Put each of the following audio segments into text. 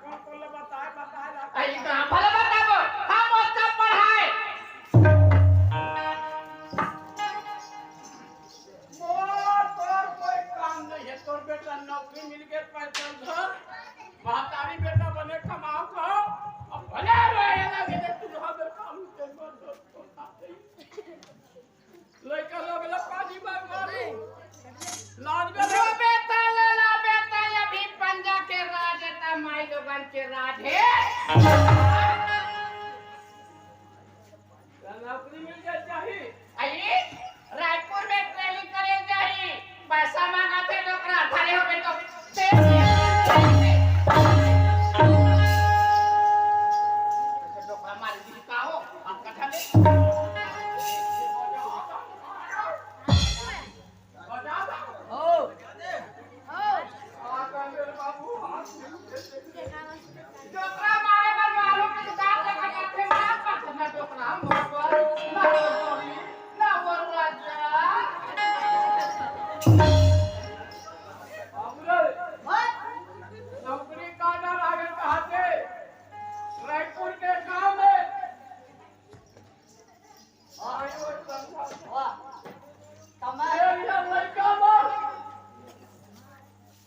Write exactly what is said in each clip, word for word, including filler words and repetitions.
कौन कौन ला बताए, बताए ला। अरे, कहाँ भला बताबो? हम ओतका पढ़ाए। मोर तोर कोई काम नहीं है, तोर बेटा नौकरी मिल के पैसा धर, महतारी बेटा बने कमाओ खाओ, अब भले रहे लगे दे, तू रहा दे काम के मत। लइका लोग ला पानी मार मारी। लाज में रो बेटा, ले ला बेटा, अभी पंजा के राज हे त माई लोगन के राज हे। नौकरी मिल जाए चाही। आई, रायपुर में ट्रेनिंग करे जाही। पैसा मांगत हे डोकरा, थारे हो बेटो। दे। डोकरा मार दी का हो? हम कथा ले। डोकरा मारे बर मारो के दांत लगा के मार पा, ना डोकरा, मोर पर, ना मोर पर, ना मोर राजा। हमरे नौकरी का डर आगे कहाते? रायपुर के काम है। वाह। कमाल। ए, ये लड़का मार।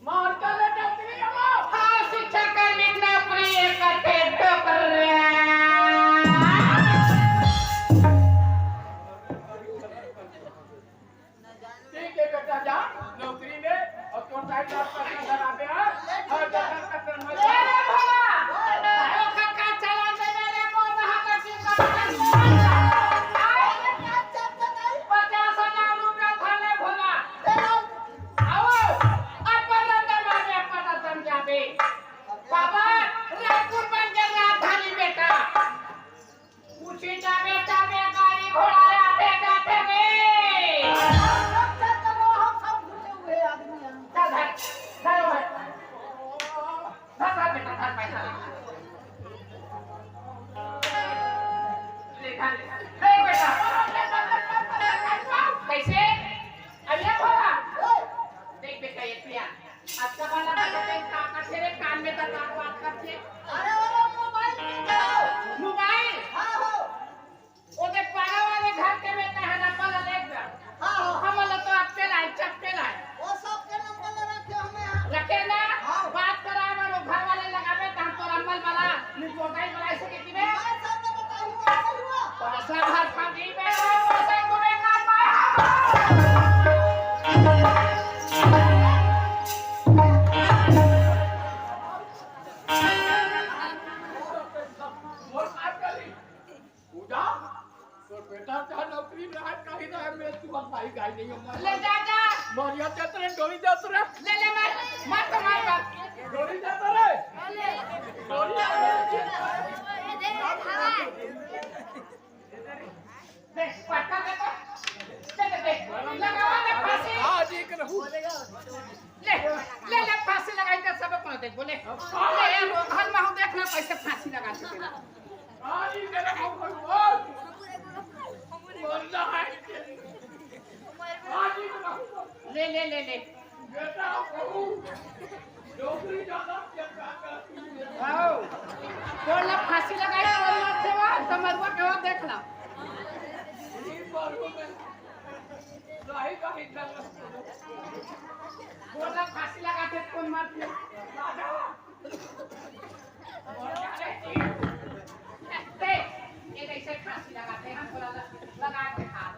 मार के ले डोकरी आवा। हाँ, शिक्षा कर्मी नौकरी एक करके डोकरा। ठीक है बेटा, जा नौकरी में, और तोर टाइम पास करके घर आते हैं। हर जगह का कर्म ए रे भोला, अरे खक्का चला दे मेरे को, वहाँ का की करता है। पचास हजार रुपया था ले भोला। आओ, अपन रंदर मारे, अपन रंदर जाबे। बाबा, रायपुर बन के राजधानी बेटा। पूछी जाबे, जाबे, गाड़ी घोड़ा आते जाते रे। हम सब चल चलो, हम सब भूले हुए आदमी हैं। चल, धर, धर, धर। धर, धर, बेटा, धर, पैसा ले। ले, धर, ले। ले, बेटा। कैसे? अरे, घोड़ा। देख, बेटा, ये पिया। अच्छा वाला बच्चा देख का करथे रे, कान में तक बात, बात करथे। अरे, अरे, मोबाइल में जाओ। मोबाइल? हाँ, हो। वो दे पारा वाले घर के बेटा है ना, पला लेकर। हाँ, हो। हम वाला तो अक्के लाए, चक्के लाए। वो सबके नंबर ले रखे हमें यहाँ। रखे ना? हाँ। बात कराए बर वो घर वाले लगावे, त हम तोर अम्मल वाला, मोबाइल वाला ऐसे के दिबे। मोबाइल सब में बताई हुआ, नहीं हुआ। पैसा भर खा दी बे, पैसा तुम्हें ना पाया। पूजा, तोर बेटा चाहे नौकरी में रहे, कहीं रहे, मैं तू अब भाई गाय नहीं हूँ। ले जा, जा। मरिया जात रे, डोली जात रे। ले, ले, मार, मार तो मार, मार। डोली जात रे। डोली जात रे। देख, पटका दे तो। दे, दे, दे। लगावा दे फांसी। आज एक रहू। ले, ले, ले, फांसी लगाई दे, सब अपना देख, बोले। ले, वो घर में हूँ, देखना कैसे फांसी लगा देते हैं। आज एक रहू, बोल। मरना है। आज एक रहू। ले, ले, ले, ले। बेटा, बहू, नौकरी ज्यादा क्या, क्या करती है? आओ। तोर ला फांसी लगाई, तोर ला सेवा, समरवा के हो, देख ला। ये मालूम है, राही का ही कर ला। तोर ला फांसी लगा के कौन मारथे? राजा। ए, ए, ऐसे फांसी लगाते हैं, हम थोड़ा ल-, लगा के खा लो।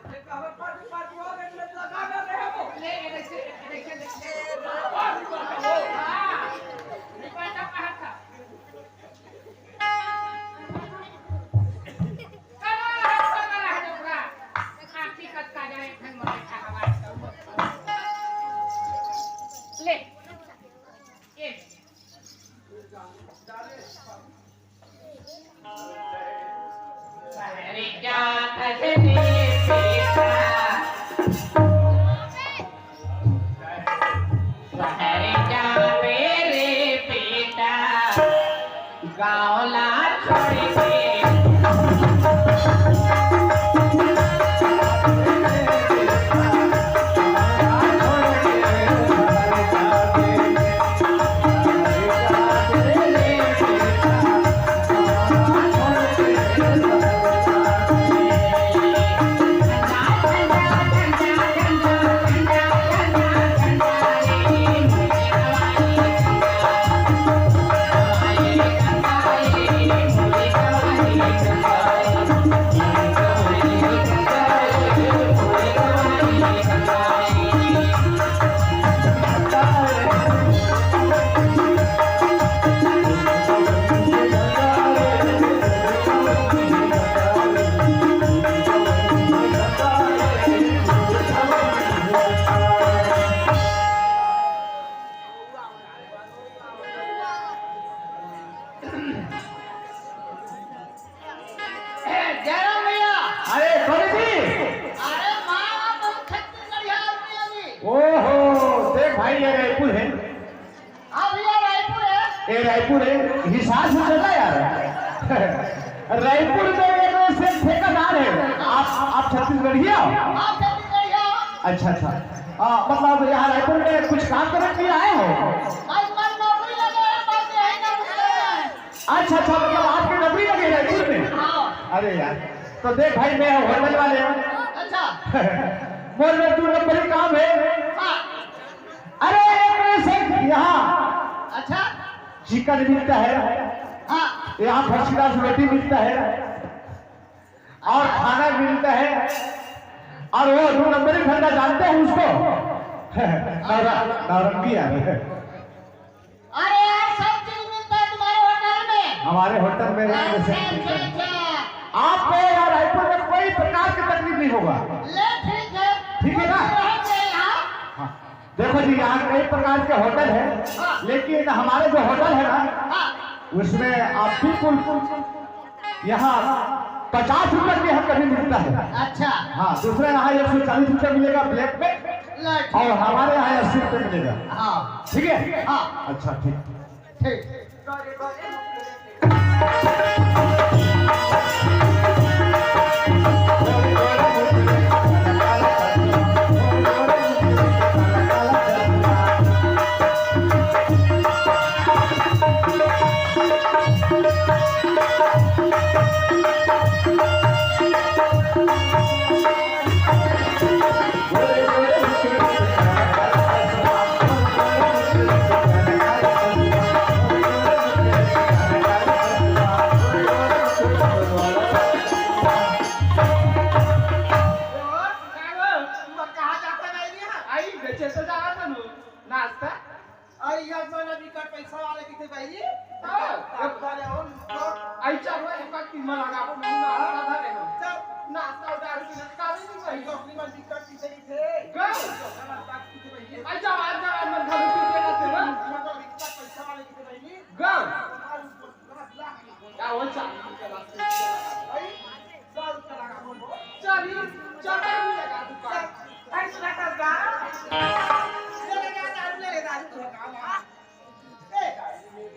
ले, ए, ऐसे, ऐसे, ऐसे। हाँ, दुपट्टा पहन था। आखी कत का जाए, ढंग में बैठा हवा। ले, ए। गाँव ला छोड़ के ये रायपुर है, हिसाब से चलना यार। रायपुर में एक से ठेकेदार है। आप आप छत्तीसगढ़िया हो? आप छत्तीसगढ़िया हो? अच्छा, अच्छा। आ, मतलब यहाँ रायपुर में कुछ काम करने के लिए आए हो? भाई, मैं नौकरी लगे हैं, बस यही नौकरी लगे हैं। अच्छा, अच्छा, मतलब आपकी नौकरी लगी है रायपुर में? हाँ। अरे यार, तो देख भाई, मैं होटल वाले हूँ। अच्छा। मोर में दू नंबरी काम है। हाँ। अरे एक से यहाँ अच्छा। चिकन मिलता है, हाँ। यहाँ फर्स्ट क्लास रोटी मिलता है और खाना मिलता है। और वो दो नंबरी धंधा जानते हैं उसको? नौरा- नौरंगी यार। अरे यार, सब चीज मिलता है तुम्हारे होटल में। हमारे होटल में एक अच्छा, से अच्छा, अच्छा। आपको यहाँ रायपुर में कोई प्रकार की तकलीफ नहीं होगा। ले ठीक है। ठीक है ना? रहते हैं यहाँ। हाँ। देखो जी, यहाँ कई प्रकार के होटल है, हाँ। लेकिन हमारे जो होटल है ना, हाँ। उसमें आप बिल्कुल यहाँ पचास रुपए के यहाँ कभी मिलता है। अच्छा। हाँ, दूसरा यहाँ एक सौ चालीस रुपए मिलेगा ब्लैक में, लग- और हमारे यहाँ अस्सी रुपए मिलेगा। हाँ। ठीक है? हाँ। अच्छा, ठीक। ठीक। कहाँ जाता नहीं है? आई बेचे तो जावा था नु, नाश्ता। अरे यार, मन अभी कर पैसा वाले किथे भाई? हाँ। अब बारे और आई चार वाले का तीन मन लगा, वो मैं नाश्ता था रे ना। चल। नाश्ता उधार की ना, काले नहीं भाई। तो अपनी मन दिक्कत किथे किथे? गल। तो अपनी मन दिक्कत किथे भाई? आई जवान, जवान मन घर पे देना थे ना। मन तो अभी कर पैसा वाले किथे भाई? गल। क्या हो, चालीस रुपया लागथे। भाई, सौ रुपया लगा, बोल, बोल। चालीस, चालीस रुपया लगा, दुकान। भाई, सुना था, बा? ले ले, दारू ले ले, दारू तो लगा, ला। ए, दारू ले ले।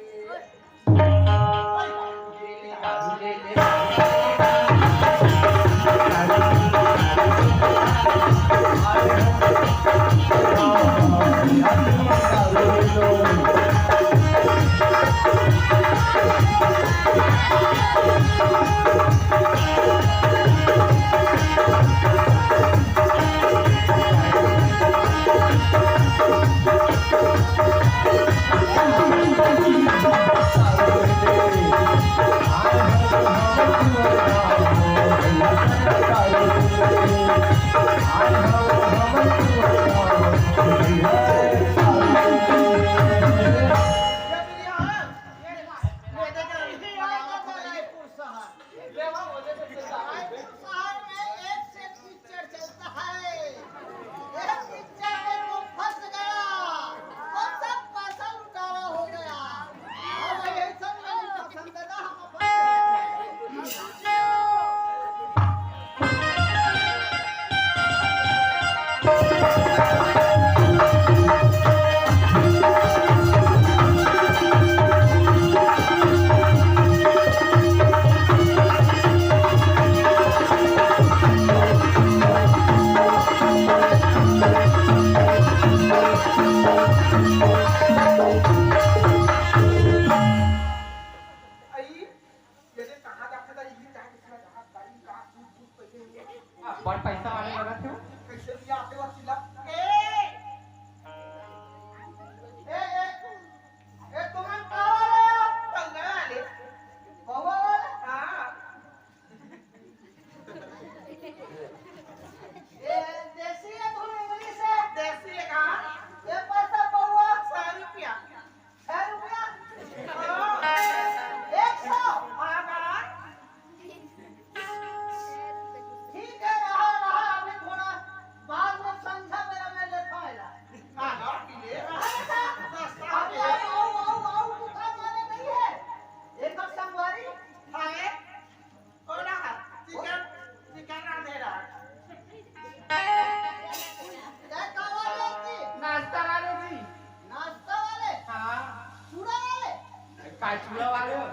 का चूड़ा वाले हो?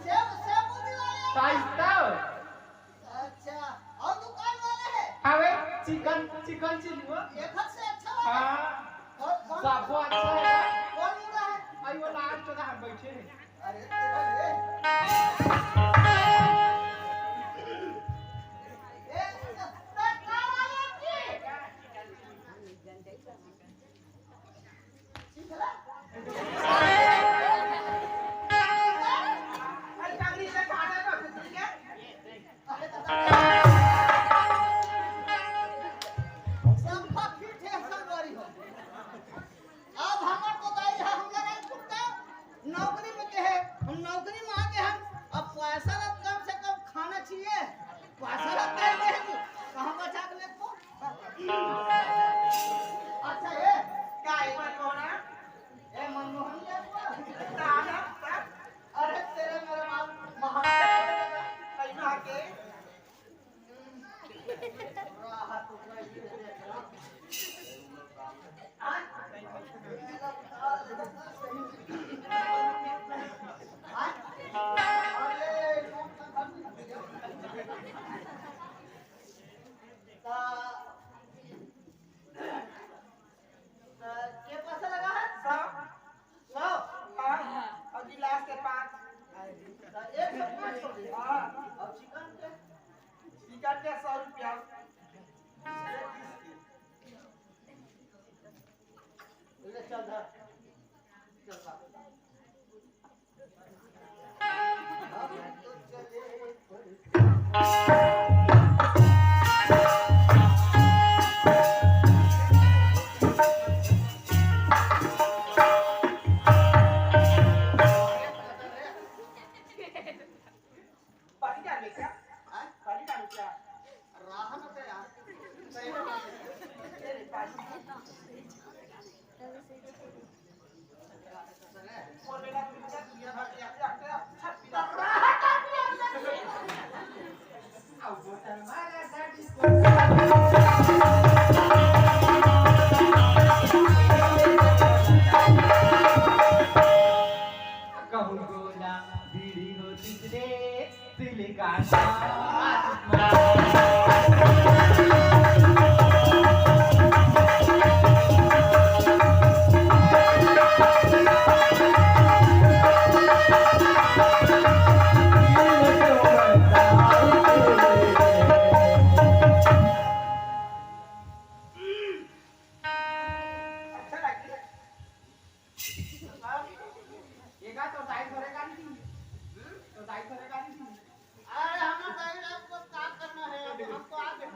सेव, सेव पूरी वाले हो? साइज तब? अच्छा, और दुकान वाले हैं? हाँ बे, चिकन, चिकन चिली हो? एक हाथ से अच्छा वाला? हाँ। और कौन, सबको अच्छा है। कौन मुर्गा है? आई वो लाल चौदह हम बैठे हैं। अरे, तेरा ये। ए, तो, तो, तो, अब हमर तो दाई ह हमला नहीं कुटता, नौकरी में के है, हम नौकरी में आके हम अब पैसा ला कम से कम खाना चाहिए, पैसा ला कम दे, कहाँ बचा के लेबो? अच्छा, ए, का एक बार कहो ना? ए, मनमोहन जी, आपको? ना, ना, ना। अरे, तेरे मेरे बाप, महाराज, कैसा के? राहत तो कोई नहीं देख रहा। हाँ? हाँ? अरे, तो, तो के पैसा लगा है? सौ। सौ? हाँ, और गिलास के पाँच। तो एक सौ पाँच हो गया। हाँ। और चिकन के? चिकन के सौ रुपया। ले चल धर। चल भाग। पानी डाल दे क्या? हाँ? पानी डाल दे क्या? रहा ना तो यार। कहूँ गोला बीड़ी हो तितले। अच्छा लगे। हाँ? ये का तो दाई घरे गाड़ी दी? हम्म? तो दाई घरे गाड़ी दी? अरे, हम दाई रात को क्या करना है? अब हम तो आ गए।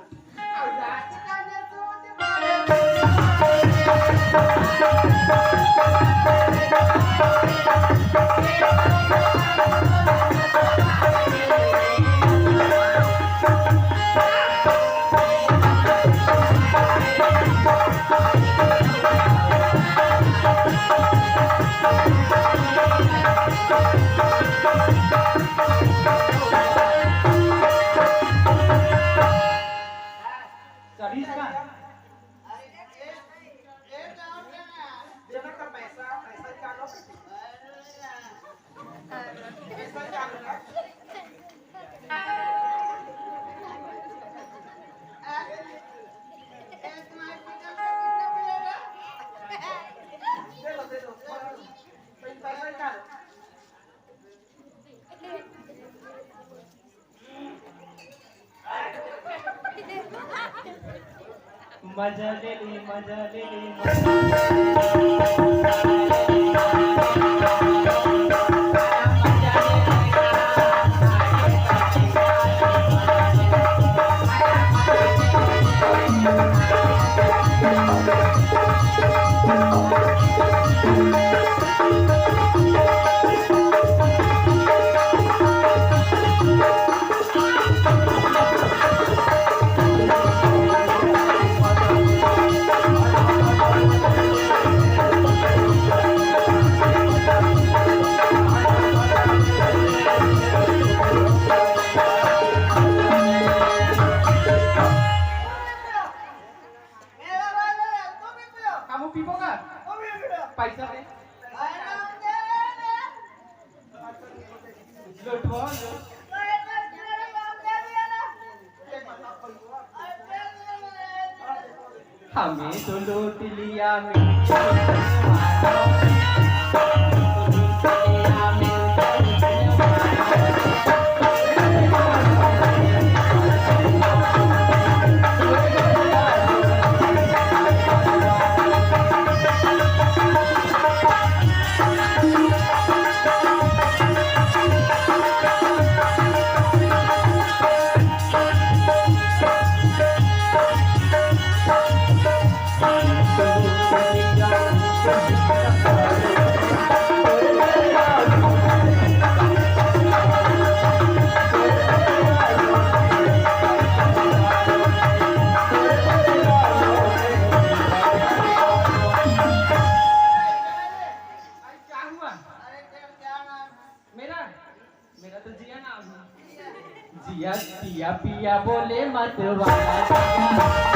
चढ़ी इसका? मजा ले ले, मजा ले ले, मजा। हमें तो लूट लिया मिर्च। क्या हुआ? मेरा, मेरा तो जिया नाम है। जिया पिया पिया बोले मत वाला।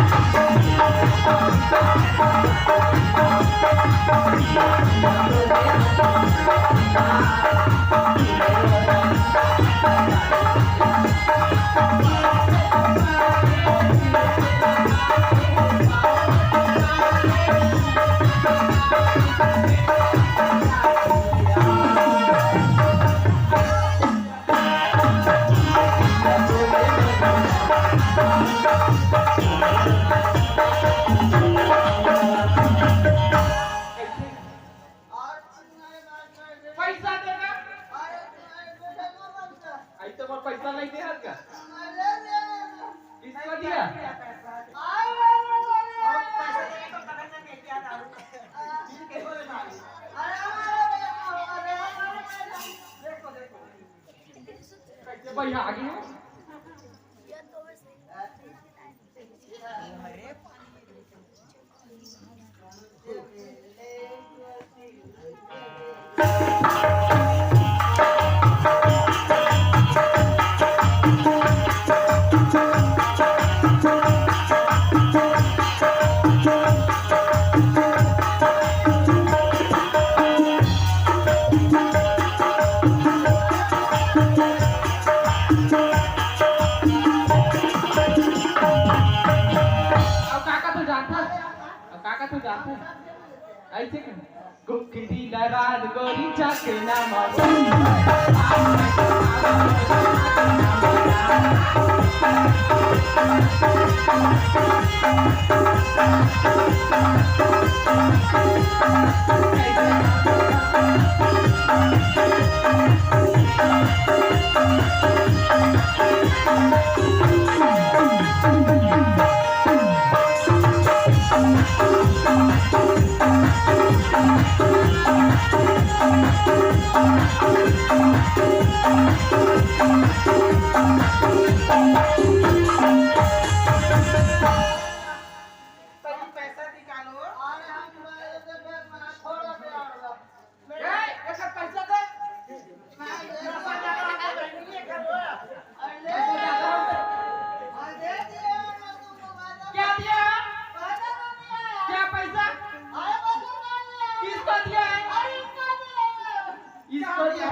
पैसा देना। आई तो मोर पैसा नहीं दे हर का। किसको दिया? कैसे भैया आगे हो? अब काका तू जानता है? अब काका तू जानता है? ऐसे क्यों? कुकरी लरार गोरी चकना मारो। पैसा निकालो। अरे हम थोड़ा दे। ए, एकर पैसा दे। क्या दिया? क्या पैसा? किसको दिया है? इसको दिया।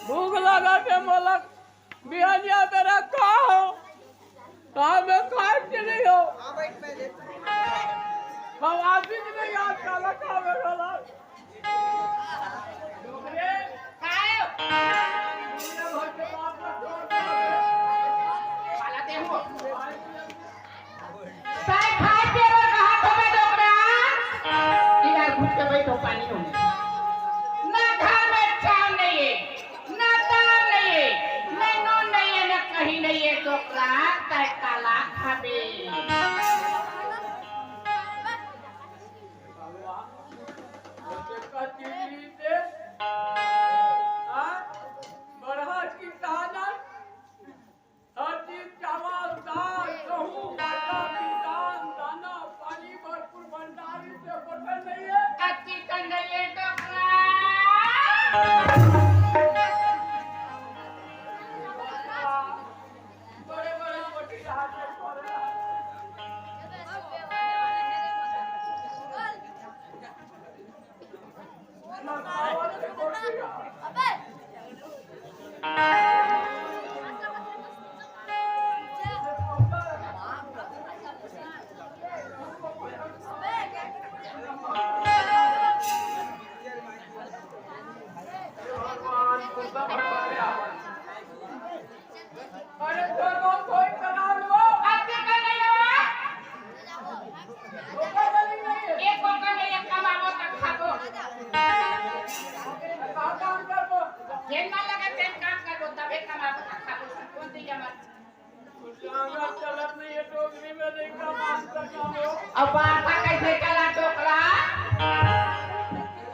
भूख लगा के मोला बिहनिया बेरा का हो? का मैं खाए के नहीं हो? हम आदमी के नहीं याद काला खावे वाला। डोकरे, खाए। डोकरे भर के बाप का छोड़ दे। पाला दे हो। तैं खाए पिए बर कहत हवे डोकरा? इधर घुस के बैठो, पानी होने। ना घर में चाउर नहीं है, ना दाल नहीं है, ना नून नहीं है, ना कहीं नहीं है डोकरा, तैं काला खाबे। हाँ? बड़हर किसान हर चीज चावल, दाल, गहूं, आटा, किसान, दाना, पानी, भरपूर भंडारी से बचल नहीं है। अति कंडले डोकरा। बड़े बड़े मोटी जहाज में पड़ रहा है। अरे तो रोज कोई करा लो। अति कंडले। एक कोका नहीं है, कमाबो त खाबो। का काम करबो? जेन मन लगे तेन काम करबो, तभे कमाबो त खाबो। कौन दी जमा? कुछ आगा चलत नहीं है, डोकरी में नहीं कमा सकबो। अब बात कैसे चला डोकरा?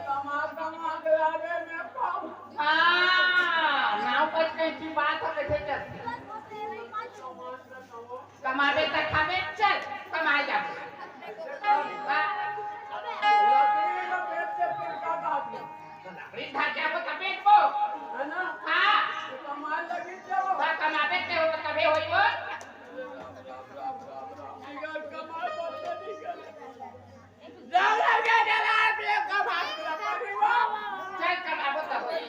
कमा, कमा के लावे में पाऊँ। हाँ, नाव पर कैसी बात है, कैसे चलती? कमाबे त खाबे, चल, कमाए जाबो। वाह। लकड़ी धर जाबो त बेचबो। हाँ। त कमाबे ते हो, तभे होई हो। चल, कमाबो त होई।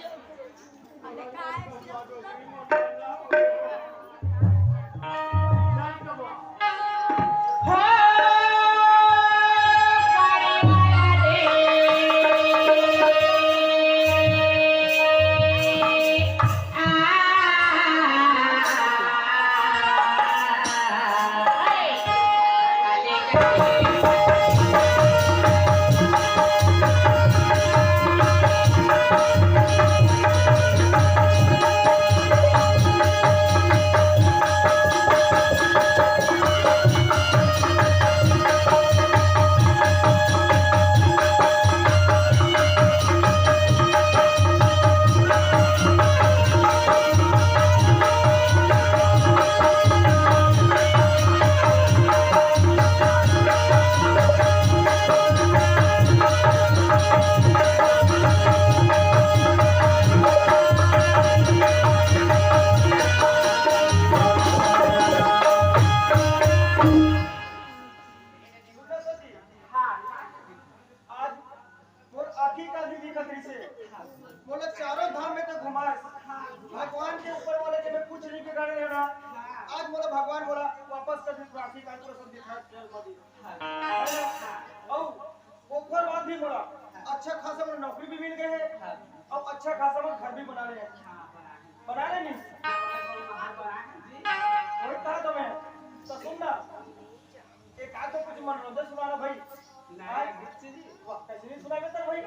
मोला चारों धाम में तो घुमास। भगवान के ऊपर वाले के मैं कुछ नहीं बिगाड़े रहना। आज मोला भगवान बोला, वापस कर भी प्रार्थना कर, पूरा सब दिखा। अउ ओकर बाद भी मोला अच्छा खासा मोला नौकरी भी मिल गए है। अउ अच्छा खासा मोला घर भी बना ले। बना ले नहीं? वही कहा तो मैं। तो सुन ना, एक आध तो कुछ मनोरंजन सुना ना भाई। नहीं, हाँ? वाह, कैसे नहीं सुना बेटा भाई?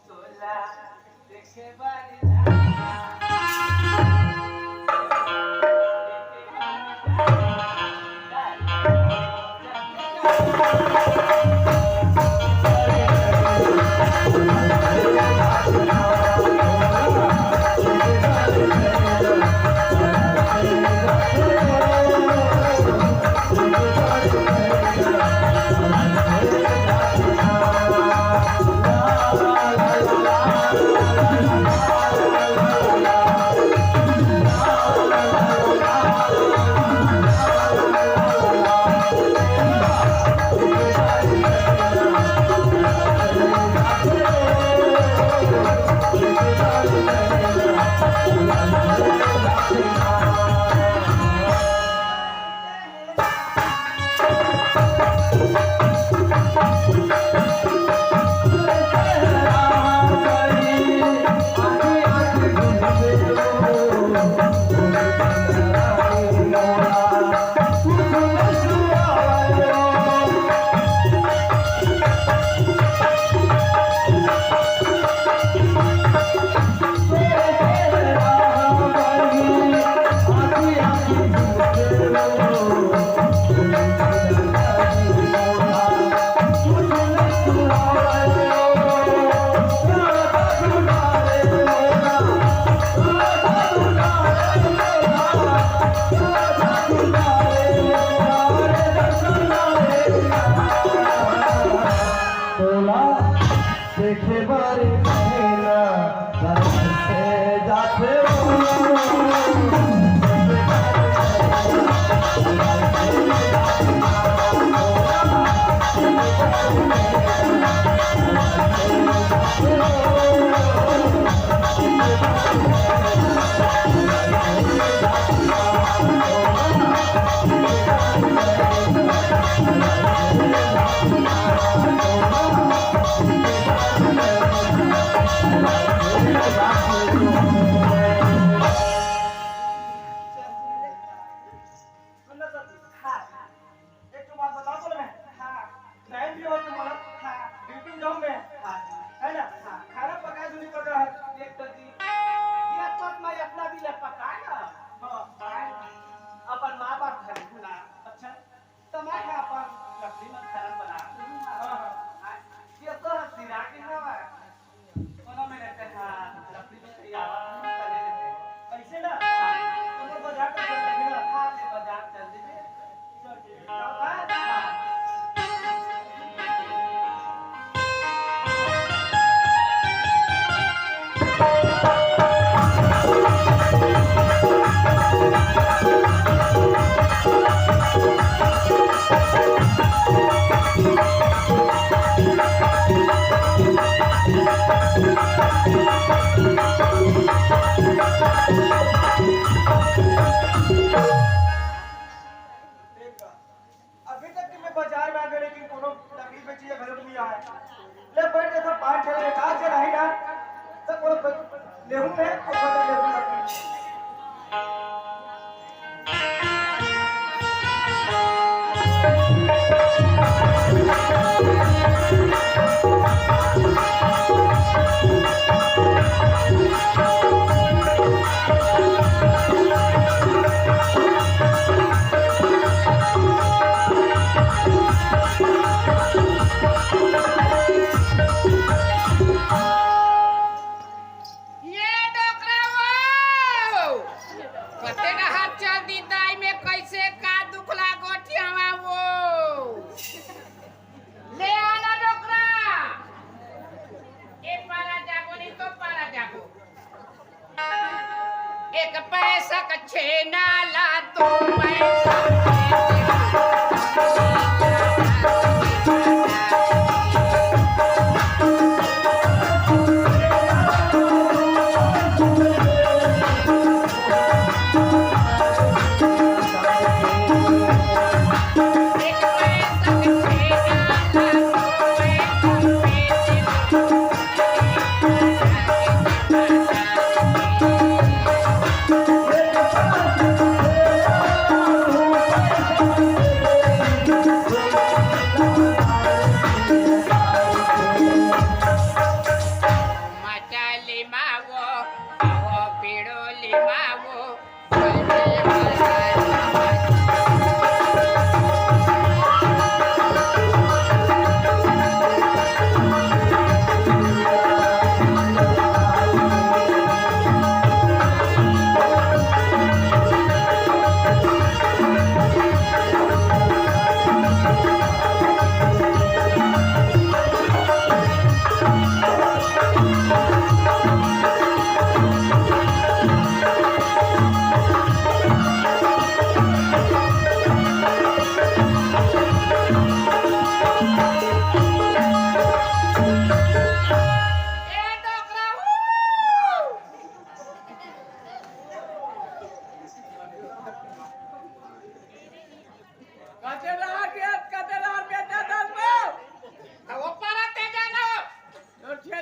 तोला देखे बर नैना तरसे जाथे। सुन ना सर। हाँ। एक ठो बात बताओ बोले मैं। हाँ। टाइम भी हो गया हमारा। हाँ। ड्यूटी जाऊँ मैं। हाँ। है ना? हाँ। खाना पकाए दूँ नहीं पड़ रहा है। एक तो जी, ये सब मैं अपना भी ले पकाए ना। हाँ। हाँ। अपन माँ बाप घर भुला। अच्छा। तो मैं है अपन लकड़ी में खरम बना। हाँ, हाँ। हाँ। ये तो सिरा के ना हुआ। कोनो में रहते हैं, लकड़ी में तैयार कर लेते हैं। कैसे ना? हाँ। तो बाजार तक चल देंगे ना? हाँ, ये बाजार चल दीजिए। चल ठीक है। हाँ। अभी तक कि मैं बाजार में आ गया, लेकिन कोनो लकड़ी बेचिया घर में नहीं आया। ले बैठ के सब पान ठेले में काट के रही ना, सब कोनो ब-, लेहूं मैं, और बता लेहूं लकड़ी। ये डोकरा वो, कते डहर चल दी दाई में कैसे का दुख ला गोठियावा वो। ले आना डोकरा, ए पारा जाबो नहीं तो पारा जाबो। एक पैसा का छेना ला, दो पैसा का छेना ला।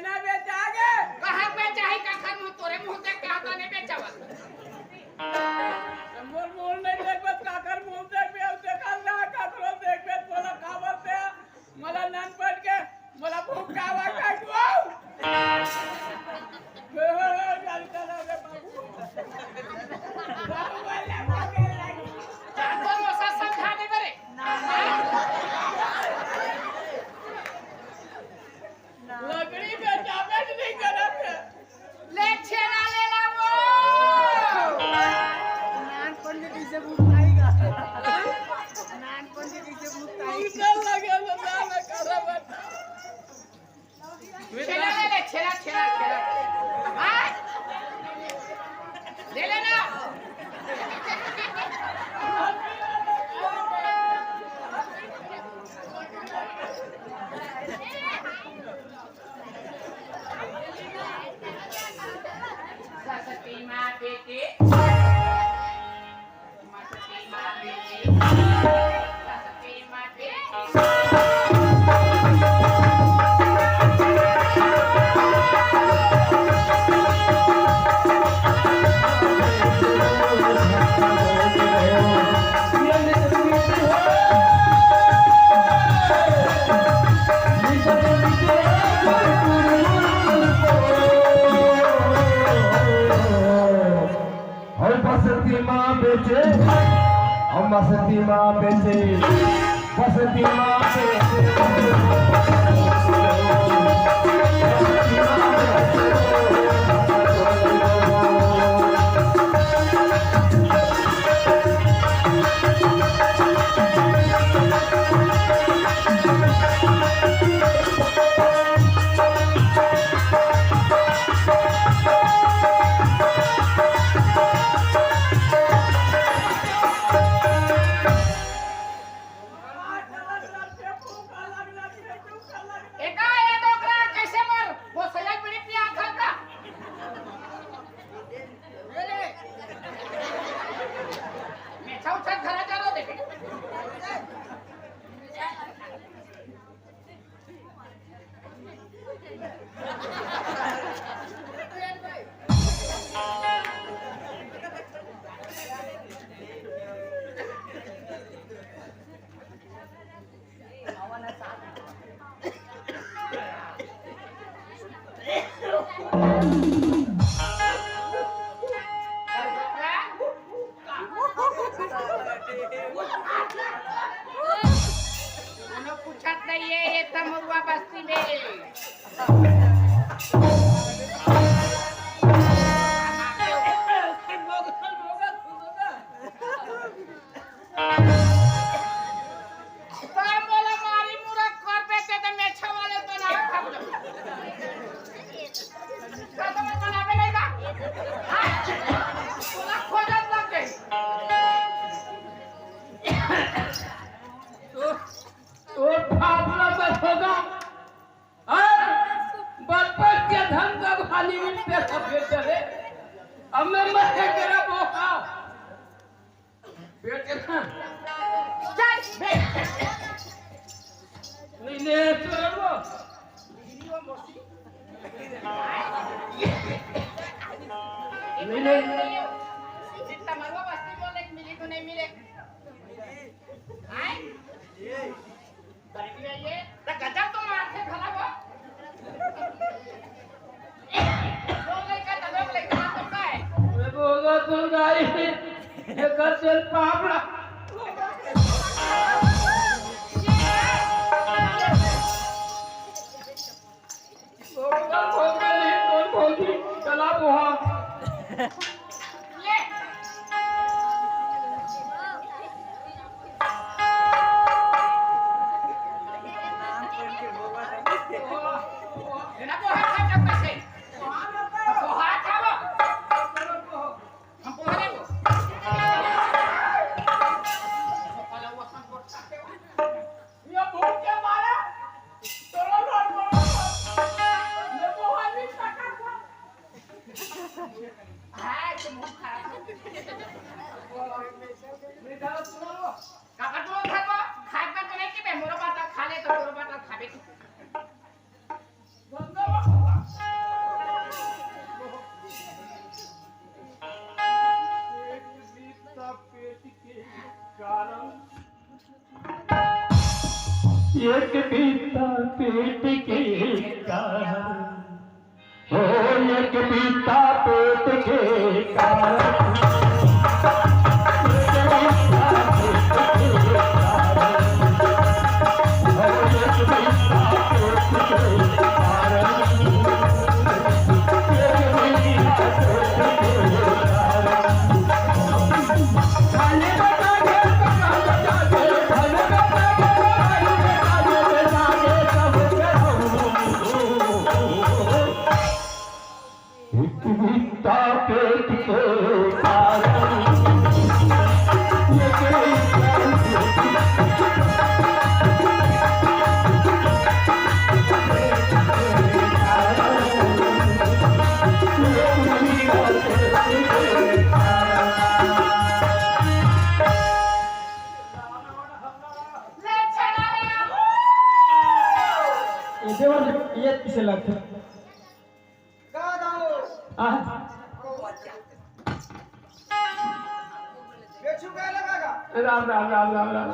ना बेचागे। कहाँ बेचाही, काखर मुँह, तोरे मुँह देख के हाथ नहीं बेचावत। मोर मुँह नहीं देखबे, काखर मुँह देखबे, अउ देखल ना, काखरो देखबे, तोला काबर से, मोला नन पट के, मोला भूख कावा का दुआऊ। ए, ए, ए, गाली चला रे बाबू। बाबू बोले, बाबू बोले। जा तो मोसा समझा दे बरे। लकड़ी बेचाबे के नहीं करत हे। ले छेना ले ला वो। नानपन के कैसे भूत आएगा? नानपन के कैसे भूत आएगा? उधर लगे तो ना, ना करब। छेना ले ले, छेना, छेना, छेना। हाँ? ले लेना। सरस्वती माँ बेटी। हौ बसती माँ बेचे, हौ बसती माँ बेचे, बसती माँ बेचे। एका ए डोकरा कैसे मोर भोसैया बीड़ी पिया था का? मैं छौ छत घरा जा रहा देखे। कोनो पूछत नहीं है ये तमरुआ बस्ती में। तोय मोला मारी मुरत कर बेचे त मेछा वाले बनावे खाबो। का तो मैं बनावे नहीं बा? हाँ? तोला खोजत लग गई। तो, तो फाफड़ा बस होगा। हाँ? बचपन के धन का खाली मिलते सब बेचे रे। अब मैं मर के तेरा बोका। बेटे ना। चल, बे। नहीं, नहीं, तो रहो। नहीं, नहीं। जितना मरवा बस्ती बोले कि मिली तो नहीं मिले। आए? गरीबी है ये, तो गजब तो मारथे घला वो। लोग लइका त लोग लइका तो का है? मैं बोला तो नहीं, एकर तेल पापड़ा। बोला तो नहीं, कौन बोली? चला बुहा। एक बीता पेट के कारण, हो एक बीता पेट के कारण, एक बीता पेट के कारण, हो एक बीता पेट के कारण, एक बीता पेट के कारण। ये देवर, ये किसे लगथे? आ? राम, राम, राम, राम, राम।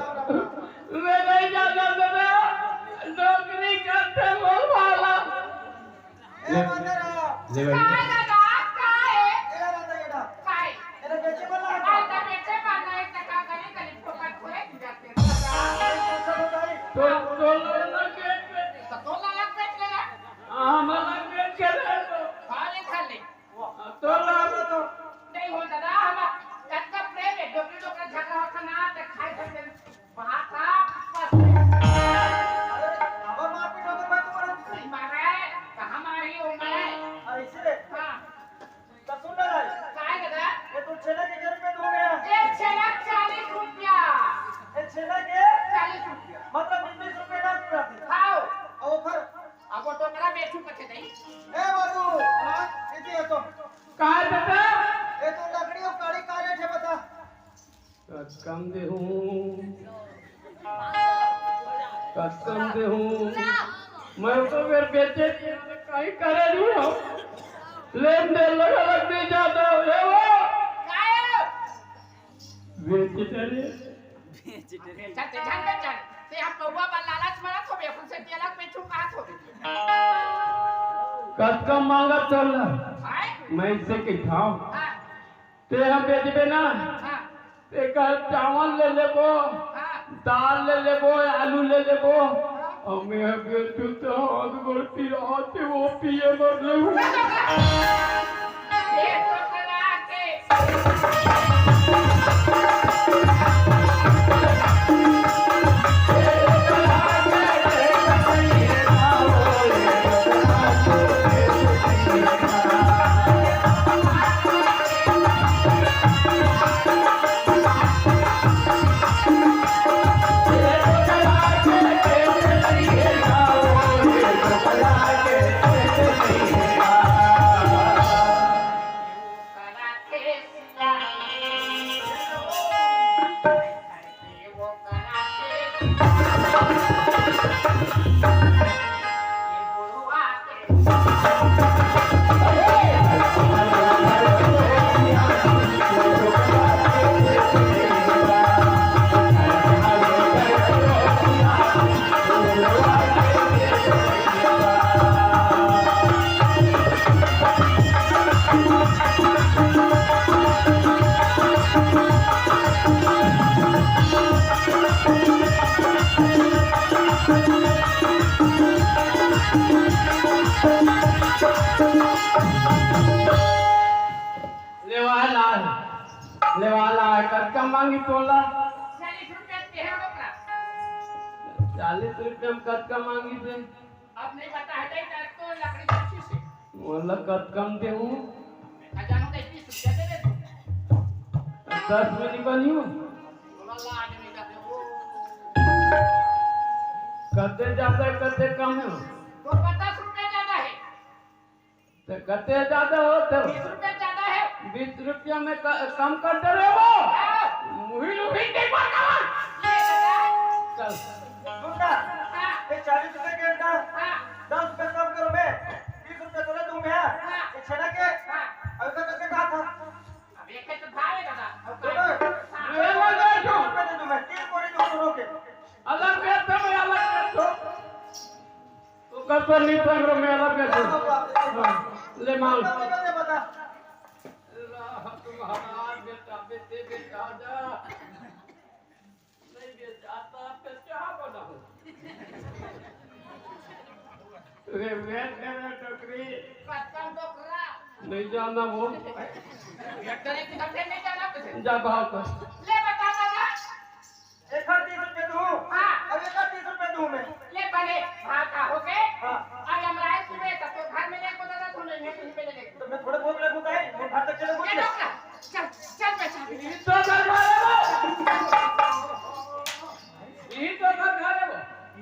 मैं नहीं जाता दादा, नौकरी करते वो वाला। ए, ले, बंदर आ। ले भाई। काय दादा, काय? ए, दादा, बेटा। काय? ए, बेचे वाला है। काय तो बेचे वाला है, तो का करे, कली फोकट खोए की जाते हैं। तो, तो लोग ना बेच, बेच। तो दो लाख बेच लेना। हाँ, हम अलग बेच के ले तो। खा ले, खा ले। तो लाभ तो नहीं हो दादा, हम कतका प्रेम है, डोकरी डोकरा झगड़ा होता ना, तो खाए खाए बाहर था, बस। अरे, अब मारपीट होता, मैं तुम्हारा नहीं मारा है, कहाँ मारी हूँ मैं? अरे, इसलिए? हाँ। तो सुन ना भाई। काय दादा? ये तो छेना के घर पे दो गया। एक छेना चालीस रुपया। ये छेना के? चालीस रुपया। मतलब बीस बीस रुपया ना पूरा थे। हाँ। और फिर अब वो टोकरा बेचू कथे नहीं। ए बाबू, हाँ? इति है तो। काय बेटा? ये तो लकड़ी और काड़ी का रेट है बता। कतका म देहूं, कतका म देहूं। मैं तो बेर बेचे के कहीं करे नहीं हूँ। लेन देन लगा लग नहीं जाता हूँ। ये वो। काय? बेच डरे। बेच डरे। चल, ते झन बेच, झन। ते हम पौवा बर लालच मारत होबे, अपन से तेला बेचू कहत होबे। कतका मांगत चल? हाय। मैं इसे कहिथाव। हाँ। ते हम बेचबे ना। हाँ। ते कह चावल ले लेबो, हाँ। दाल ले लेबो, आलू ले लेबो। हाँ। अउ मैं बेचू तो हाथ गोड़ पिराते वो पिए बर लेहूं। लेवा लाए, लेवा लाए, कतका मांगी तोला? चालीस रुपया के है ओकरा। चालीस रुपया में कतका मांगी से? अब नहीं पता है, नहीं, तो लकड़ी अच्छी से। मोला कतका म देहूं? आ, जानो तो तीस रुपया दे दे तू। दस में नहीं बनी हूँ। बोला ला, आज नहीं कर दे, वो। कते ज्यादा है, कते कम है? तो पचास रुपया ज्यादा है। तो कते ज्यादा होत हे? बीस रुपया ज्यादा है। बीस रुपया में क-, कम कर दे रे वो। हाँ। मुहिल उहिल के मार डाल। ये दादा। चल। सुन ना, हाँ। ये चालीस रुपया के ना, हाँ। दस रुपया कम करो बे, बीस रुपया तो ले दूं मैं, हाँ। हाँ। ये छेना के, हाँ। अभी तो करके कहा था। अब एक है तो भाव है दादा। अब सुनो, हाँ। ये ले ले, ले, बीस रुपया दे दूं मैं, तीन कोड़ी दूं दोनों के। अलग रेट है भाई, अलग रेट है। नहीं तो हमरो मेला पे तो। हाँ, ले मांग। बता, बता, बता। राम तुम्हारा बेटा, बेटे, बेटा जा। नहीं बेचाता, फिर क्या बनाऊं? रे, रे, रे, रे, टोकरी। कत्तन टोकरा। नहीं जाना वो। डॉक्टर एक दफे नहीं जाना तुझे। जा भाव कर। ले बता दादा। एकर तीस रुपये दूँ। हाँ। अब एकर तीस रुपये दूँ मैं। ले बने, भाव का हो गए? हाँ। अब यमराज तुम्हें तो घर में लेको दादा, तू नहीं है, कहीं पे ले ले। तो मैं थोड़े बहुत लेको तो है, मैं घर तक चले ये बोलिए। डॉक्टर, चल, चल मैं चाबी दे। ये तो घर घर है वो। ये तो घर घर है वो।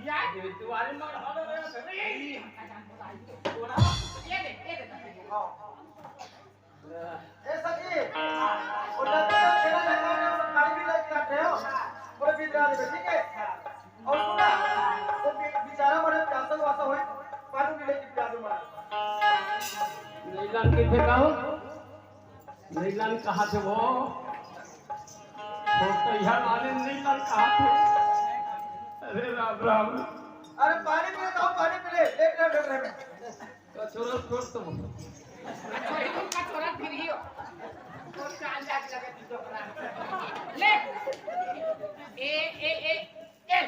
यार, ये तुम्हारे मर हल रहे हो, ये हमका जान पता है। ये दे, ये दे। हाँ। ए सखी, वो डॉक्टर का चेहरा देखा ना, वो गाड़ी भी लेके आते हो, पूरे विद्या देवे, ठीक है? और सुना, वो बे-, बेचारा मरे, प्यासा वासा होई, पानी भी लेके पिया दो मरे। नीलन के थे कहो? नीलन कहाँ थे वो? वो तो यहाँ वाले नीलन कहाँ थे? अरे राम राम। अरे पानी पी ले, तो पानी पी ले, लेट ना डर रहे में। कचोरा छोड़ तुम। कचोरा, कचोरा फिर ही हो। और चाल जाके लगे तू डोकरा। ले। ए, ए, ए, ए।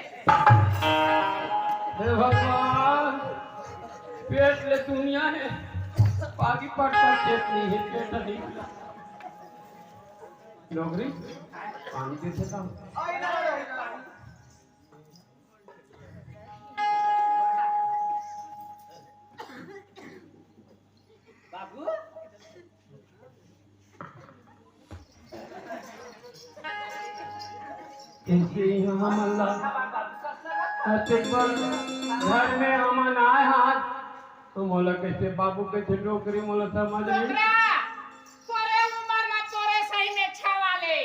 हे भगवान, पेट ले दुनिया है, पागी पटका पेट नहीं है, पेट नहीं। डोकरी, पानी दे सकता हूँ। बाबू, कैसे यहाँ हमन ला अतेक बड़ घर में हमन आए हाथ, तो मोला कैसे बाबू, कैसे डोकरी, मोला समझ नहीं। डोकरा, तोरे उमर में तोरे सही में छावा ले।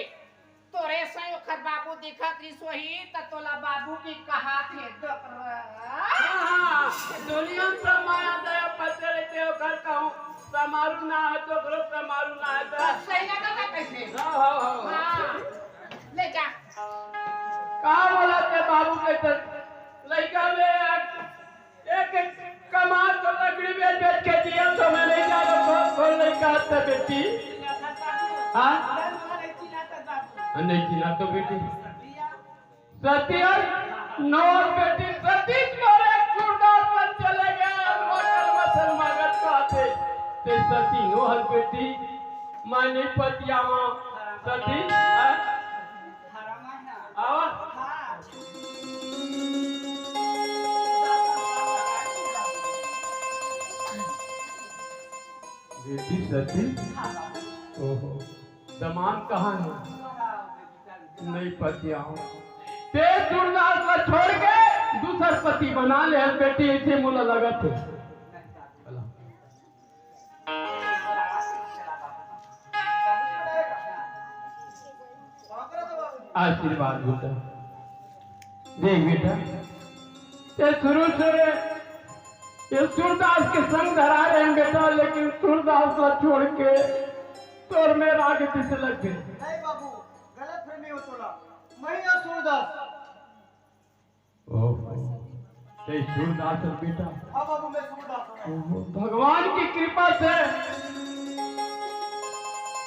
तोरे सही ओखर बाबू दिखत रिस होही, त तोला बाबू भी कहात हे, डोकरा। हाँ, हाँ, दुनिया में सब माया दया पते रहिथे, ओखर कहूँ समारू ना हे, त ओकरो समारू ना हे, त सही लगत हे कैसे? हाँ, हाँ, हाँ, हाँ। हाँ, ले जा। का बोलत हे बाबू के त लइका में एक कमाल तो लकड़ी बेच बेच के दिया तो मैं नहीं जाना कौन, कौन लड़का आता बेटी? हाँ? नहीं चिन्हा तो बेटी। सती और नौ बेटी, सती और एक सूरदास बन चले गए, वो कर्म से मगन को आते। ते सती नौ हर बेटी, मैं नहीं पतियावा। सती, हाँ? आवा। बेटी सती, ओहो, दमांद कहाँ हे? नहीं पतियावा। ते सूरदास ला छोड़ के दूसर पति बना ले, बेटी, ऐसे मोला लगत हे। आशीर्वाद बेटा। देख बेटा, ते शुरू से ये सूरदास के संग धरा रहे हैं बेटा, लेकिन सूरदास ला छोड़ के तोर में राग किसे लग गए? नहीं बाबू, गलत फहमी हो तोला। मैं ही हूँ सूरदास। ओहो, ते सूरदास हस बेटा? हाँ बाबू, मैं सूरदास हूँ। ओहो, भगवान की कृपा से,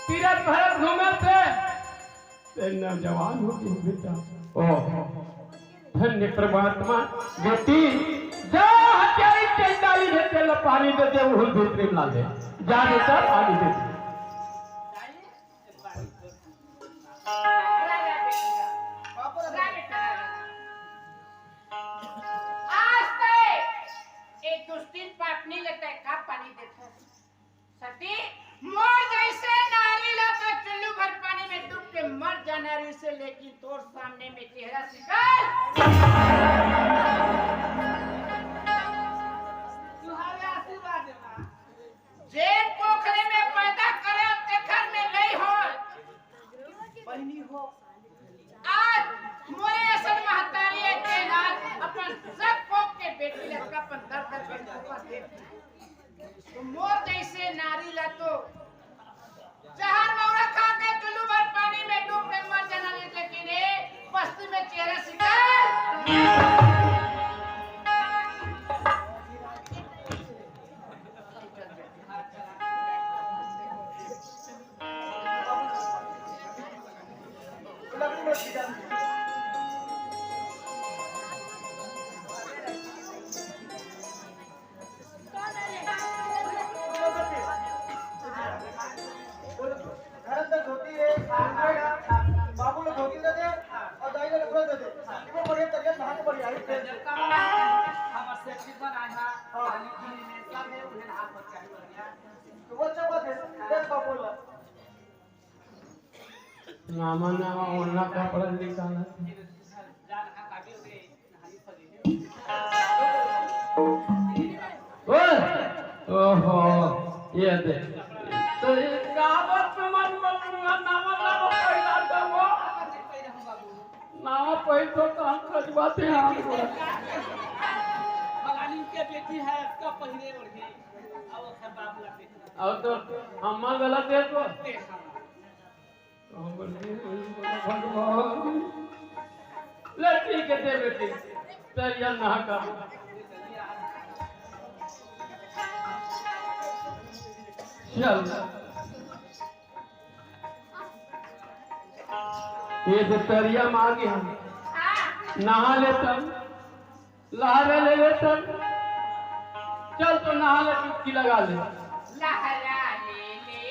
तीरथ भरत घूमे से, ते नौजवान हो गए बेटा। ओहो, धन्य परमात्मा, बेटी, जा हत्यारी चंडाली बेटे ला पानी दे दे, उहुल भीतरी में ला दे। जा बेटा, पानी दे दे। आज ते ए दुस्तीन पापनी ले ते का पानी देथस? सती, मोर जैसे नारी ला तो चुल्लू भर पानी में डूब के मर जाना रहिसे, लेकिन तोर सामने में चेहरा शिकार। तुम्हारे आशीर्वाद है माँ। जेन कोखरे में पैदा करे, तेखर में लई हो। बहिनी हो। आज मोरे असन महतारी हे, तेन आज अपन सब कोख के बेटी ला अपन दर्द के दुख दे। तो मोर जैसे नारी ला तो जहर मौरा खा के चुल्लू भर पानी में डूब के मर जाना, लेकिन ए बस्ती में चेहरा शिकार। घर अंदर धोती है, बाबू लोग धोती दे दे और दाई लोग कपड़ा दे दे। इतना बढ़िया तरिया नहा के बढ़िया ही ड्रेस है। हमर सेक्सी बनाए हा, हाँ। पानी पीने में सब है, उन्हें हाथ बच्चा ही बढ़िया। तो वो अच्छा बात है, ड्रेस बाबू ला। नामा नामा ओढ़ना कपड़ा निकाला। ओए! ओहो, ये दे। तो ये गावत में मन मन नामा नामा पहिला दबो। नामा पहिल तो काम खजवाते हैं हमको। फलानी के बेटी है, इसका पहिरे ओढ़े। अब ओकर बाप ला देखना। अब तो अम्मा गलत देखो। देखा। भगवान, लड़की के दे बेटी, तरिया नहा का। चल, ये तो तरिया में आ गए हम, नहा ले तब। लहरे ले ले तब। चल तो नहा ले, डुबकी लगा ले। लहरा ले ले,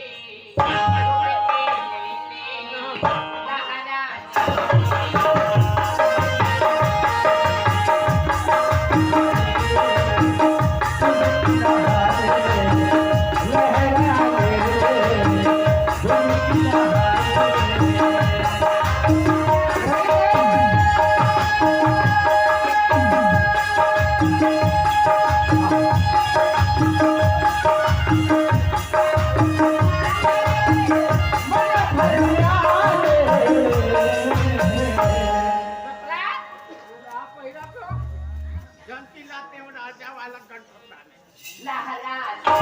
लहरा ले।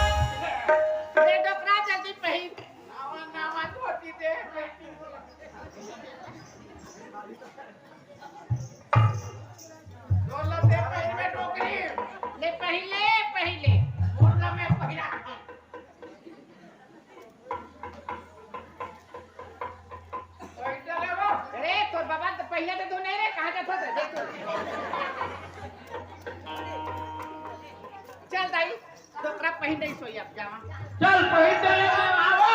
अरे डोकरा, जल्दी पहिर। नावा, नावा धोती दे। डोला दे पहिर में डोकरी। ले पहिर ले, पहिर ले। बोला मैं पहिरा। अरे, तोर बाबा तो पहिले तो तू नहीं रे, कहाँ जात होत रे? देख तो। चल दाई, डोकरा पहिन नहीं सोई अब जावा। चल, पहिन दे, आवो,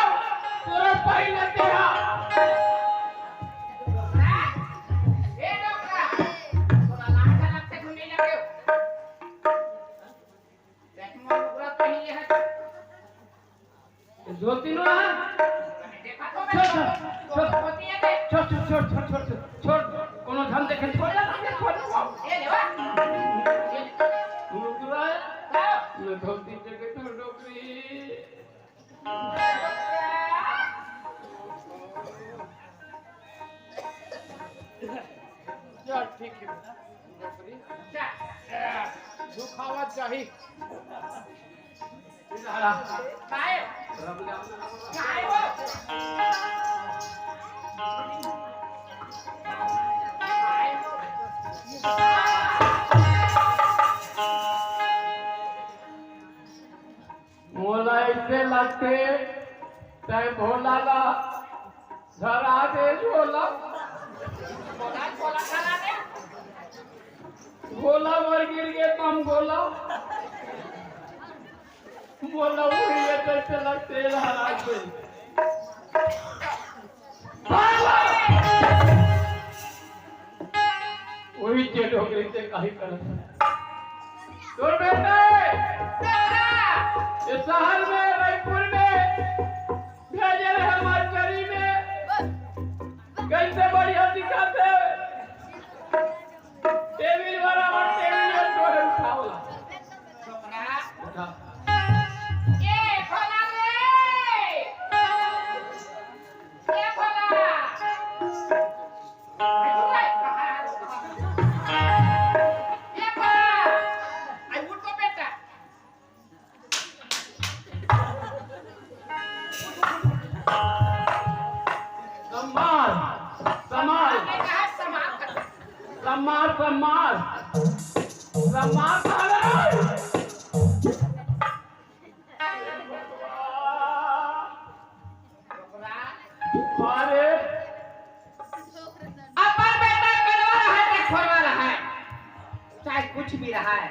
तोरे पहिन लेते हैं। ए डोकरा, तोरा लाज लगते घूमे लगे। देख, मोर डोकरा पहिन ले है। धोती नो है? छोड़, छोड़, छोड़, छोड़, कोनो झन देखे, छोड़, छोड़, छोड़। ए, लेवा। कोनो बुरा है? हाँ। ये धोती देखे तो डोकरी। चल, ठीक है। दुखावत जाही। मोला ऐसे लगते तै भोला ला धरा दे झोला। भोला मर गिर गे तम गोला। मोला उही ले तैसे लगते धरा दे। उही जे डोकरी ते काही करत। तोर बेटे, ये शहर में, रायपुर में भेजे रहे मास्टरी में, कैसे बढ़िया सिखाते। टेबिल बराबर टेबिल में तोहे उठावला। उठा। ए, खोला रे। ए, मार, मार साला। अरे, अपन बेटा कलवा रहा है, खोरवा रहा है, चाहे कुछ भी रहा है।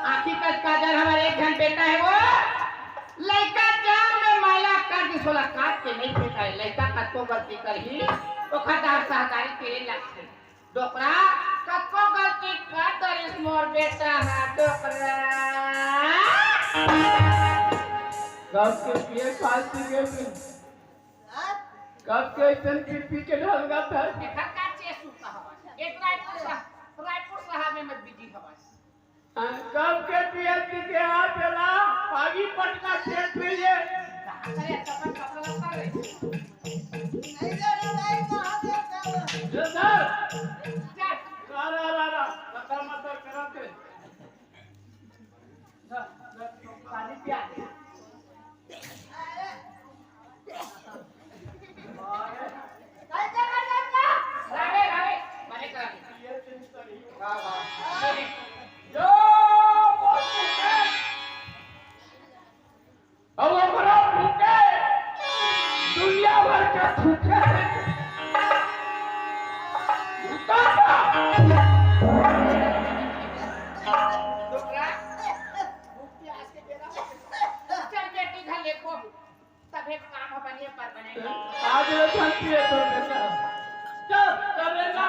आँखी का काजर हमारे एक झन बेटा है वो, लइका जान में मैला कर दिस, ओला काट के नहीं फेंका है। लइका कतको गलती करही, ओखर दार सहदारी तेरे लगथे। डोकरा, कतको गलती कर डरिस मोर बेटा हा, डोकरा। कब के पिए खात के, कब के अइसन पी पी के ढलगत हस। एखर का चेस उठा हवस। एक रायपुर सा-, रायपुर साहब में बिजी हवस। हाँ, कब के पिए पी के आ पेला, आगी पटका खेत में ये। कहाँ करे, कपड़ा, कपड़ा लत्ता रे। नहीं दे रहा भाई, कहाँ दे रहा? ये सर। चल। रा, रा, रा, रा, लतर मतर करत हे। ला, ला, पानी पिया। अउ ओकरा फूके, दुनिया भर के फूके। उतारा। डोकरा, भूख प्यास के बेरा हो गइस। चल बेटी घर ले को, तभे काम ह बने पर बने। आज ले धन पिए तो बेटा। चल, चल रे ना।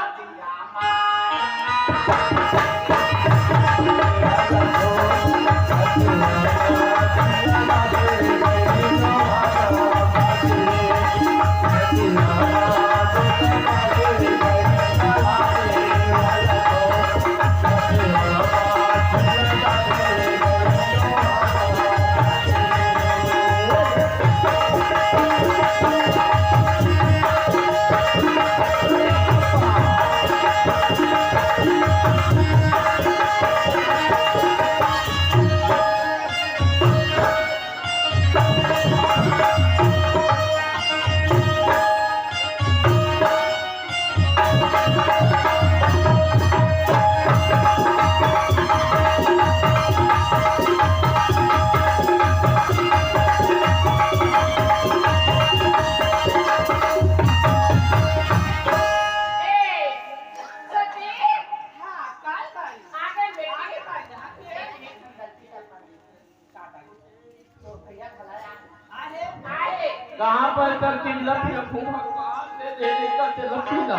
कहाँ पर कर चिल्लत हे, खूब भगवान दे दे, नहीं तो चिल्लत ही ना।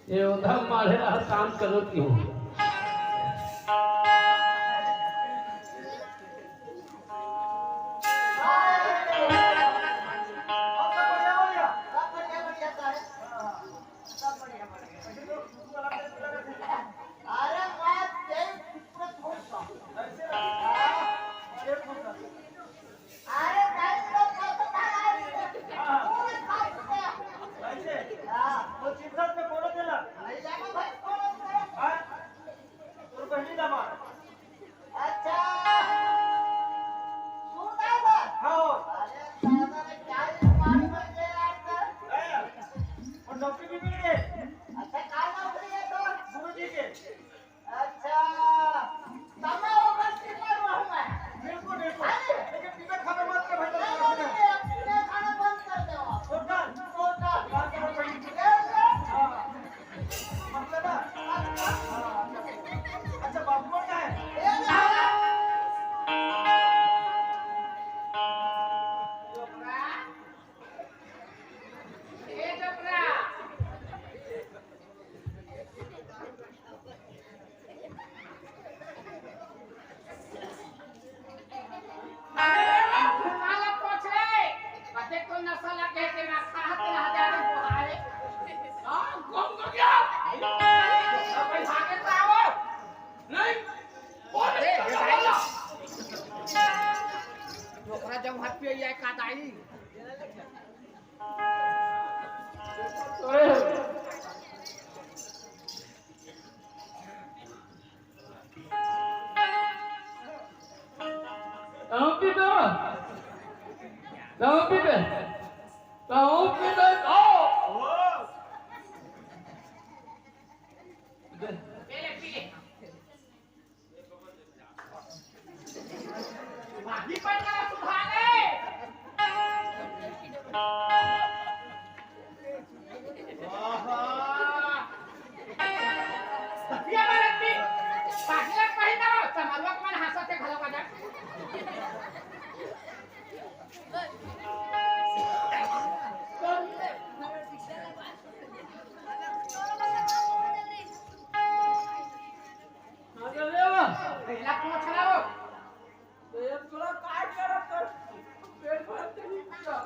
ये उधर मारे रहा, काम करो क्यों? अरे बात तेरी खूबसूरत हो तो। अरे भाई, तो पत्रकार आदमी है। पूरे खास पे। हाँ। वो चित्रत में बोलो देना। नहीं जाना भाई, कौन है? हाँ? तोर बहिनी दामाद। अच्छा। सूरदास सर। हाँ। अरे दादा रे, क्या ये पानी में गए आजकल? हाँ। और नौकरी भी मिल गई। अच्छा, काय नौकरी है तोर? गुरुजी के। अच्छा, तब मैं वो बस टिकट रहूंगा। बिल्कुल, बिल्कुल। हाँ जी। लेकिन टिकट खाना मत कर भाई, नहीं, नहीं, नहीं, अब टिकट खाना बंद कर दो आप। टोटल? टोटल। बात करो भाई। ये, ये। हाँ। मतलब ना? अच्छा, बाबू कौन है? ये, ये। डोकरा। ए, डोकरा। अरे, भूखा ला पूछ रे। कते तो नशा लग गए के ना खात ना जाने को हाय। हाँ, गुम हो गया। अब भागे तो आओ। नहीं। अरे, ये भाई। डोकरा जब हाथ पे आया का दाई। कहूँ पीबे? कहूँ पीबे? पी ले, पी ले। पानी पर ना सुधारे। आहा। सतिया मारत की। पागल कहीं ना, समाजवा के मन हंसत है, घलो का जा। हाँ, तो ले वा। पहला पूछ रहा हो। तो ये थोड़ा काट कर रख कर। पेट भर के नहीं पूछा।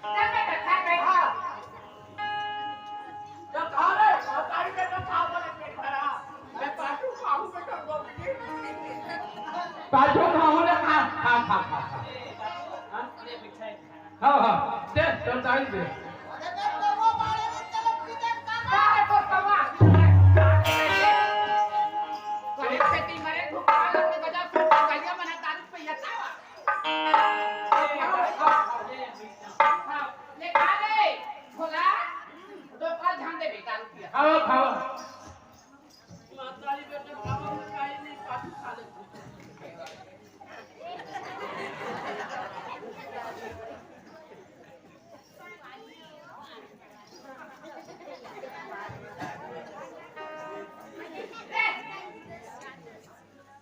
चल, मैं बैठा, बैठा। तो खा ले, और तारी के तो खा बोले पेट भरा। मैं पाछू खाऊं बेटा, बोल के। पाछू खाऊं ना, खा, खा, खा, खा, खा। हाँ? हाँ, हाँ, दे, चौतालीस दे। अरे, तो वो मारे में चलो, पीछे का मारे तो सवा। अरे, खेती मरे, धूप आ लगे, गजब से गलिया मना दारू पे ये तावा। हाँ, ले खा ले, भोला, तो का ध्यान दे बेटा, रुपया। खाओ, खाओ। महतारी बेटा खावा में काहे नहीं पाछू खा लेते।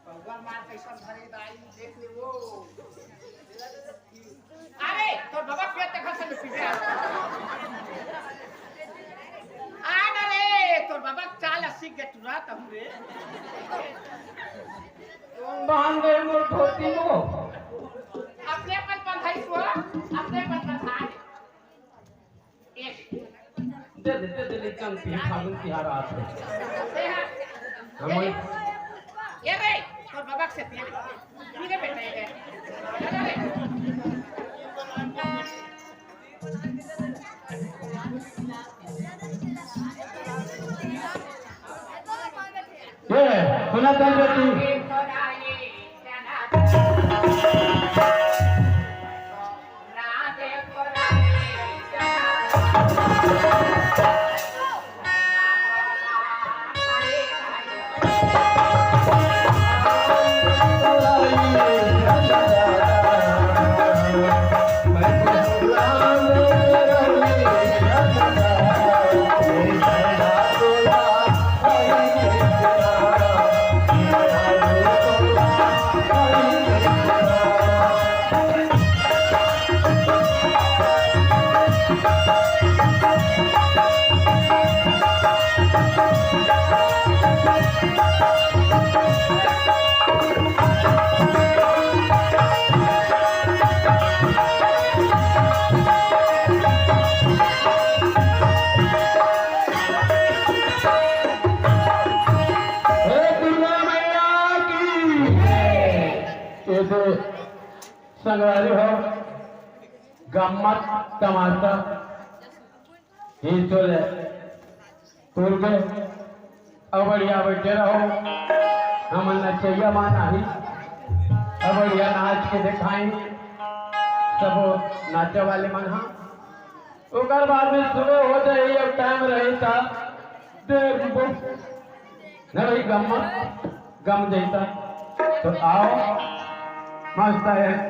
पौवा मार कैसन धरे दाई, देख ले वो। अरे, तोर बाबा पेट देखा से पीछे। आ ना रे, तोर बाबा चाल सीख के तुरंत हम रे। कौन बांध दे मोर धोती को? अपने अपन बंधाई को, अपने अपन बंधाई। दे दे, दे दे, ले चल, पी, फागुन तिहार आत हे। ए रे, तोर बाबा से पी ले। पी ले बेटा, ए रे। ए, सुना चल रे तू। हे दुर्गा मैया की। ये तो संगवारी हो, गम्मत तमाशा, ये चले। तुरबे, अब बढ़िया बैठे रहो। हमन नचैया मन आही, अब बढ़िया नाच के देखाई सब नाचे वाले मन हा। ओकर बाद में सुबह हो जाए, अब टाइम रही था देर में। ना भाई, गम मत, गम जैसा। तो आओ, मस्त है।